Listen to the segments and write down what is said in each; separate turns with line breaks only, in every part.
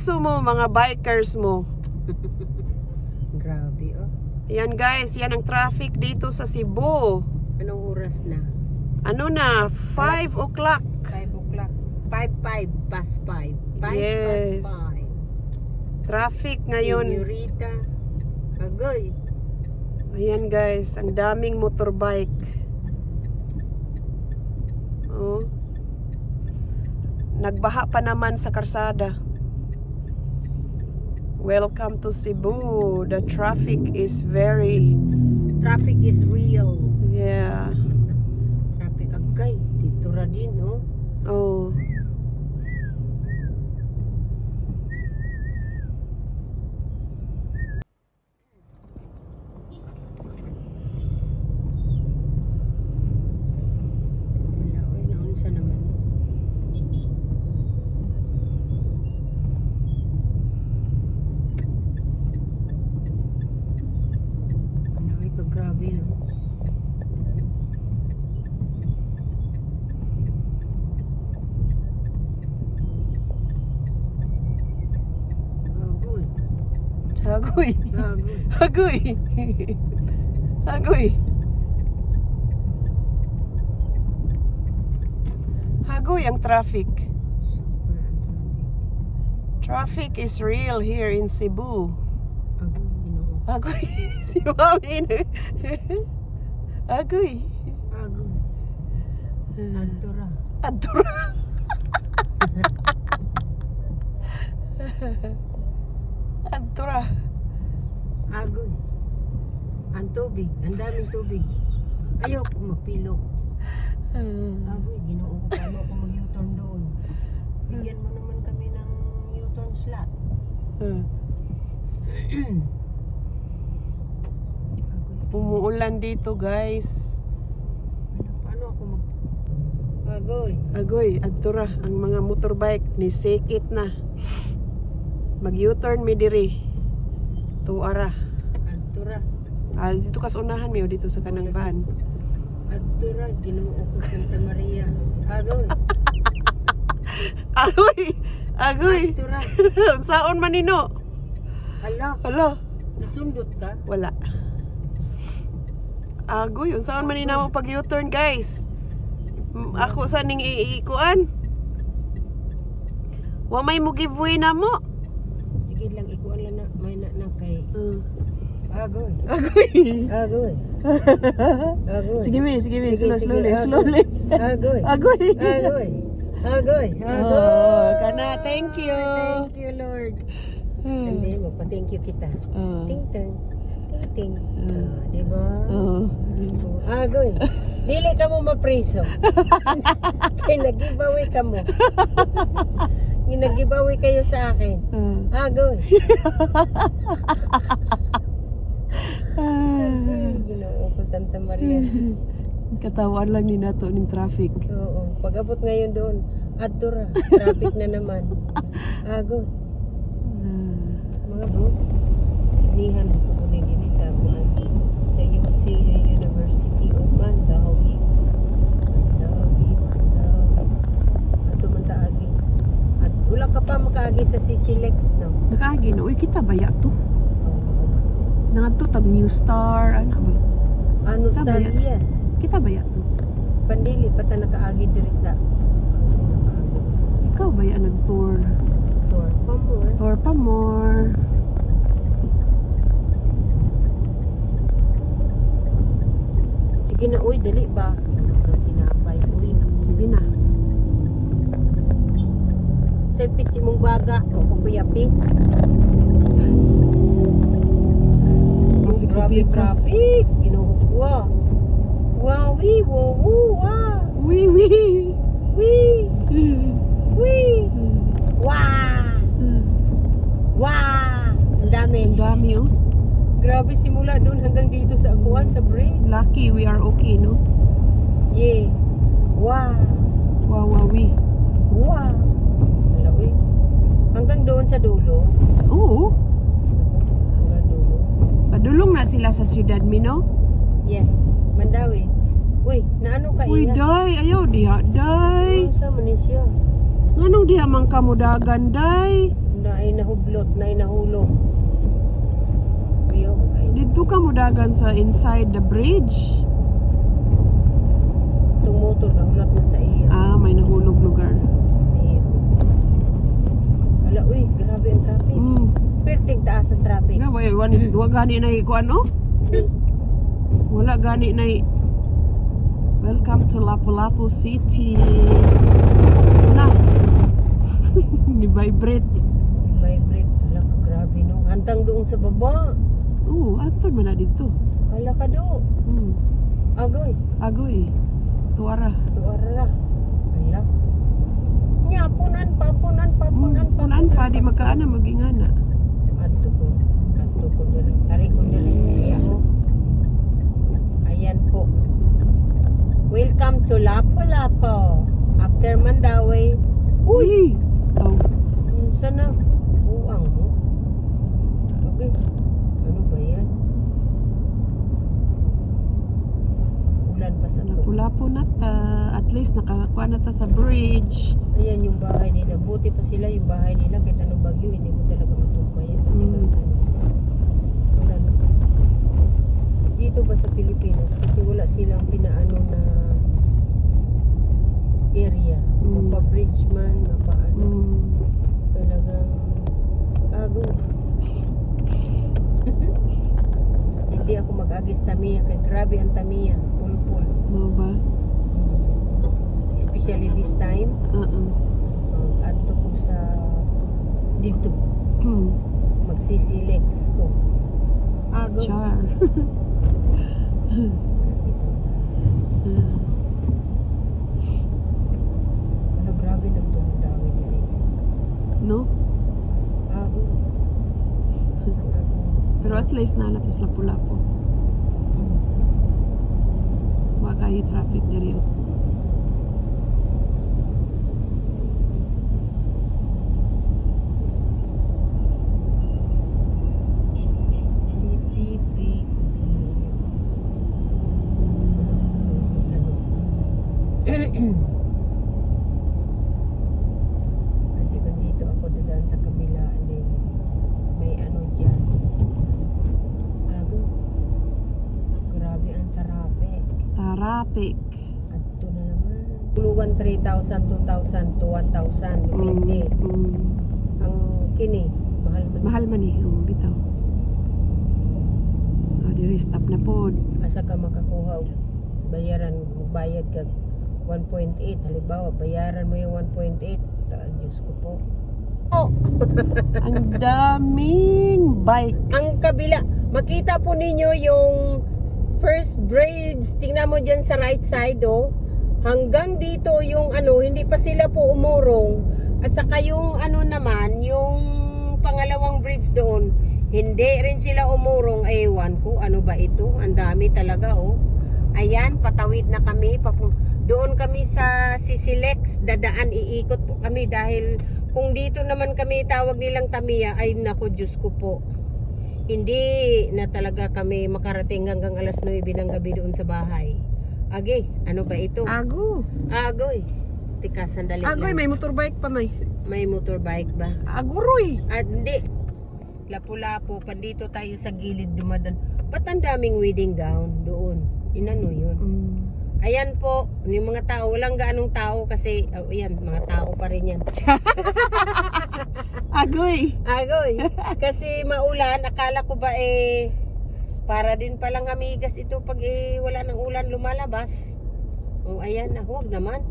gusto mo, mga bikers mo.
Grabe, oh.
Yan guys, yan ang traffic dito sa Cebu.
Anong oras na?
Ano na, 5 o'clock.
5 o'clock. 5 past 5. 5
Yes.
past 5.
Traffic ngayon.
Senyorita. Agoy.
Ayan guys, ang daming motorbike. Oh. Nagbaha pa naman sa karsada. Welcome to Cebu. The traffic is
Traffic is real.
yeah.
Traffic agay. Dito ra din, oh.
Oh.
Wala, oy, naunsa naman. Ano, ay, grabe, no? Agoy.
Hagoy.
Agoy.
Hagoy. Hagoy. Hagoy ang traffic.
Super ang traffic.
Traffic is real here in Cebu.
Agoy, ginoo.
Hagoy. Si Mami. Hagoy.
Agoy. Adora.
Adura. Adura.
Agoy. Ang tubig. Ang daming tubig. Ayoko mapilok. Agoy, ginoo ko paano ako mag-U-turn doon. Bigyan mo naman kami ng U-turn slot. Agoy.
Umuulan dito guys.
Paano ako mag... Agoy.
Agoy, adtura ang mga motorbike ni sekit na. Mag U-turn mi diri. Tuara.
Adora.
Dito kas unahan mi o dito sa kanang van.
Adora, ginoo ko Santa Maria. Agoy.
Agoy. Agoy.
Adora.
Saon man nino?
Hala,
Hala,
nasundot ka?
wala. Agoy, unsaon man nina mo pag U-turn guys? Ako sa ning iikuan. Wa may mo giveaway na mo.
Sige lang, ikuan lang na. May na kay... Agoy.
Agoy.
Agoy. Agoy.
Sige mi,
Sige,
slowly.
Agoy. Agoy.
Agoy.
Agoy. Agoy.
Oh, kana, thank you.
Thank you, Lord. Hindi, magpa-thank you kita. Ting ting. Ting ting. Diba? Agoy. Dili ka mo mapriso. Kaya nag-giveaway ka mo. Nag-giveaway kayo sa akin. Agoy. Ginoo ko Santa Maria.
Katawan lang ni nato ning traffic.
Oo. Pag-abot ngayon doon, adtura. Traffic na naman. Agoy. Mga bro, signihan ko po rin din sa Aguan sa UC University of Mandawi. Mandawi. Ato man taagi. At wala ka pa makaagi sa CCLEX, no?
Nakaagi na. Uy, kita baya to. Nangadto tag New Star. Ano ba?
Ano
Kita
star,
baya?
yes.
Kita baya to.
Pandili, pata nakaagi diri sa nakaagi.
Ikaw baya nag-tour.
Tour pa more.
Tour pa more.
Sige na, uy, dali ba? Ano tinapay, uy.
Sige na.
Sa pitsi mong baga, o kukuyapi.
Traffic sa
Grabe,
Picos.
traffic. Ginuhukwa. Wow, wee, wow, woo, wow.
Wee, wee.
Wee, wee. Wow. Wow. Ang dami.
Ang dami oh.
Grabe, simula doon hanggang dito sa Aguan, sa bridge.
Lucky we are okay, no?
Yeah. Wow.
Wawawi.
Wow. Wala, uy. Hanggang doon sa dulo.
Oo.
Hanggang dulo.
Padulong na sila sa siyudad mi, no?
Yes. Mandawi. Uy, naano ka
Uy, day. Ayaw diha, day.
Ano sa Manisya?
Anong diha man kamudagan, day?
Na ay nahublot, na ay nahulog. Kuya, kain.
Dito ka mo dagan sa inside the bridge.
Itong motor, kahulat man sa iyo.
May nahulog lugar.
Wala, uy, grabe ang traffic. Perting taas ang traffic.
Nga, wag gani na ko ano? Wala gani na Welcome to Lapu-Lapu City. Na. Ni-vibrate.
Vibrate. Wala ka, grabe no. Hantang doon sa baba.
Anton man na dito.
Wala ka do. Agoy.
Agoy. Tuara.
Tuara. Wala. Nya, punan pa.
Punan pa, di makaana, magingana.
Adto ko dali. Ari ko dali. Iya mo. Ayan po. Welcome to Lapu-Lapu. After Mandawi.
Uy!
Sana. Uang mo. Okay. Ano ba yan? Ulan pa sa to.
Lapu-Lapu na ta. At least nakakuha na ta sa bridge.
Ayan yung bahay nila. Buti pa sila yung bahay nila. Kahit anong bagyo, hindi mo talaga matumpayan. Kasi ulan. Dito ba sa Pilipinas? Kasi wala silang pinaano na area. Mapa-bridge man, mapa-ano. Talagang ago. Hindi ako mag-agis Tamiya. Kaya grabe ang Tamiya. Pulpul.
Ano ba?
Especially this time. Adto ko sa dito. Magsisilex ko. Ago.
Char.
Ano, grabe ng tumudawi nila.
No?
Ago.
Pero at least na natin sa Lapu-Lapu. Wagay traffic diri.
Kasi kung dito ako dadaan sa kabila, then may ano dyan. Ago. Grabe ang traffic.
Traffic.
Adto na naman. Tulugan 3,000, 2,000 to 1,000. Depende. Ang kini, mahal man.
Mahal man eh. Bitaw. Diri stop na po.
Asa ka makakuha og bayaran, magbayad ka 1.8. Halimbawa, bayaran mo yung 1.8. Diyos ko po.
Ang daming bike.
Ang kabila, makita po ninyo yung first bridge. Tingnan mo dyan sa right side, oh. Hanggang dito yung ano, hindi pa sila po umurong. At saka yung ano naman, yung pangalawang bridge doon, hindi rin sila umurong. Ewan ko, ano ba ito? Ang dami talaga, oh. Ayan, patawid na kami. Doon kami sa Sisilex. Dadaan, iikot po kami dahil kung dito naman kami tawag nilang Tamiya, ay nako, Diyos ko po. Hindi na talaga kami makarating hanggang alas 9 ng gabi doon sa bahay. Age, ano ba ito?
Ago.
Agoy. Tika, sandali
Agoy,
lang.
may motorbike pa may.
May motorbike ba?
Aguroy.
Hindi. Lapu-Lapu, pandito tayo sa gilid dumadan. Ba't ang daming wedding gown doon? Inano yun? Ayan po, yung mga tao, walang gaanong tao kasi, ayan, mga tao pa rin yan.
Agoy.
Agoy, kasi maulan, akala ko ba para din palang amigas ito pag wala ng ulan lumalabas. Ayan na, huwag naman.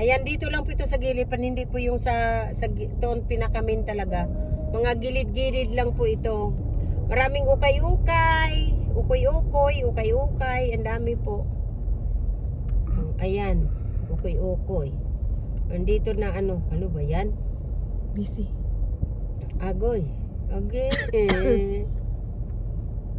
Ayan, dito lang po ito sa gilid, hindi po yung sa doon pinakamin talaga. Mga gilid-gilid lang po ito. Maraming ukay-ukay, ukay-ukay, ang dami po. Ayan, ukay-ukay. Andito na ano ba yan?
Busy.
Agoy. Okay.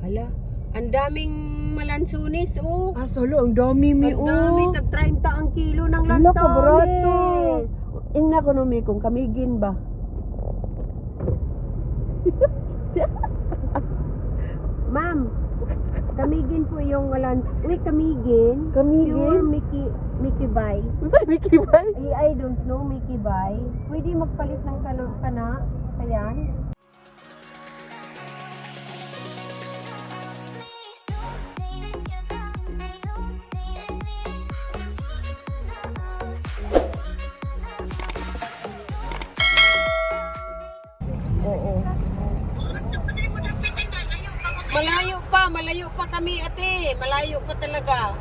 Hala, ang daming malansunis, oh.
Solo, ang dami mi.
Ang dami, tag 30 ang kilo ng lansones.
Ingna ko no mi kung kamigin ba.
Ma'am, kamigin po yung lans. Uy, kamigin. Pure Mickey Bay.
Mickey Bay?
I don't know, Mickey Bay. Pwede magpalit ng kana. pa yan. Oo. Malayo pa kami ate. Malayo pa talaga.